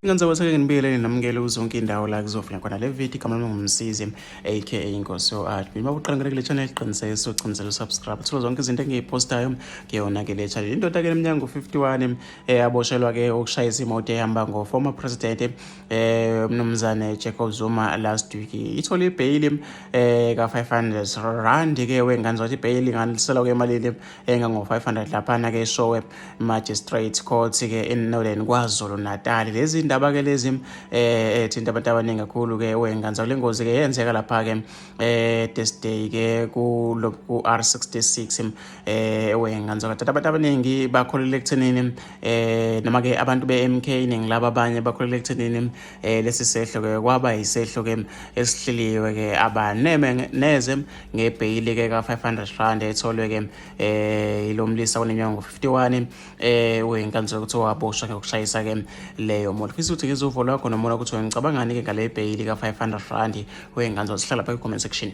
Ngenza kweseke nginibiyelele namukele kuzonke indawo la kuzofika khona le video. Igama lami nguMsizi aka Inkosi yo-Admin. Uma uqala ngene kule channel, qiniseka ucinizele usubscribe, uthole zonke izinto engiyipostayo kuyona ke le channel. Indoda ke eminyaka 51 eyaboshelwa ke ukushayisa imoto ehamba ngo-former president umnumzane Jacob Zuma last week ithole ibheyili ka-500 rand ke wengane zathi ibheyili inganiselwa ke emalini engango-500 laphana ke eShowe Magistrate Court ke in Northern KwaZulu Natal. Lezi ndaba ke lezi ethinta abantu abaningi kakhulu ke wengane le ngozi ke yenzeka lapha ke Thursday ke ku R66 wengane zakade. Abantu abaningi bakholele ekuthenini noma ke abantu be-MK iningi laba abanye bakholele ekuthenini lesi sehlo ke kwaba isehlo ke esihleliwe ke abaneme neze ngebheyili ke ka-500 rand etholwe ke ilo mlisa oneminyaka ngo-51 wenkantolo ukuthi waboshwa ngokushayisa ke leyo moto. Fisa ukuthi ngizuvo lwakho noma ukuthi ngicabangani ke ngale bheyili ka-500 rand wengane. Sihlala lapha kwi-comment section.